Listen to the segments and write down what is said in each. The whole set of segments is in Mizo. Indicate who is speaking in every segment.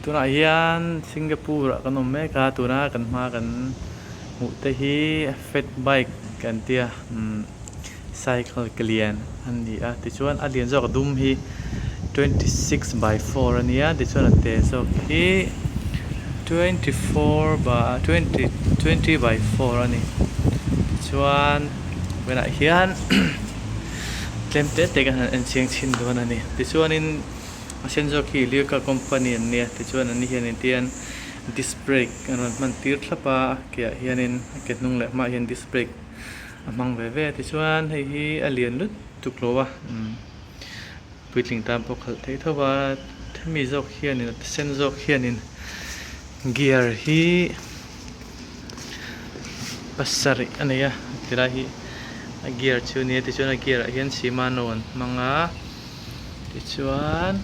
Speaker 1: Tunah hian Singapore ah kan awm mek a, tuna kan hma kan hmuh te hi fat bike kan tia umm cycle ke lian a ni a tichuan a lian zawk a dum hi 26 by 4 a nia tichuan a te zawk hi 24 by 20 20 by 4 a ni tichuan tunah hian tlem te te kan han en chiang chhin dawn a ni tichuanin. A sen zawk hi Lyca company an nia tichuan an ni hian engtian disc brake an rawn hman tir thlap a a keah hianin a ke hnung leh hmaah hian disc brake a hmang ve ve a tichuan hei hi a lian lutuk lo a umm puitling tan pawh khalh theih tho va hemi zawk hianin a sen zawk hianin gear hi pasarih a nei a tilai hi a gear chu a nia tichuan a gear ah hian Shimano an hmang a. Tichuan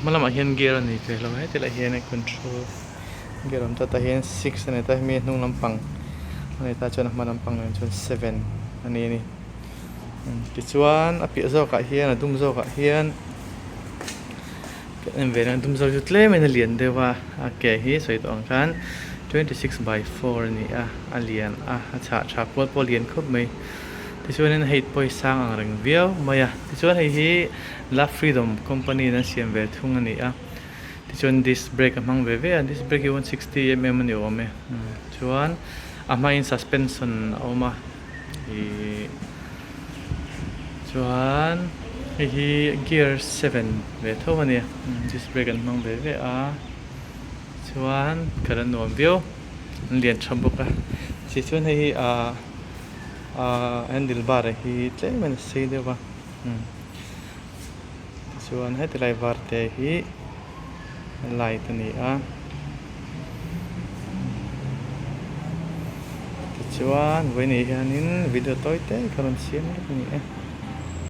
Speaker 1: hma lamah hian gear a nei ve lo a heti lai hian a control gear a awm ta tah hian six a nei ta hemi hnung lampang a nei ta chuan a hma lampang nen chuan seven a ni a ni tichuan a piah zawkah hian a dum zawkah hian ka en ve a dum zawk chu tlem in a lian deuh a a ke hi sawi tawh ang khan 26 by 4 a ni a a lian a a chhah tha kual pawh a lian khawp mai. Tichuanin hei pawh hi sang ang reng viau mai a, tichuan hei hi La Freedom company in an siam ve thung a ni a, tichuan disc brake a hmang ve ve a, disc brake hi 160 mm a ni awm e, chuan a hmain suspension a awm a, ihh chuan hei hi gear 7 ve tho a ni a, disc brake an hmang ve ve a, chuan kal a nuam viau, an lian tha bawk a, tichuan hei hi ahh. Ahh handle bar hi tlem in a sei deuh a umm tichuan heti lai var te hi light a ni a tichuan vawiin ah hianin video tawi te ka rawn siam lawk a ni e.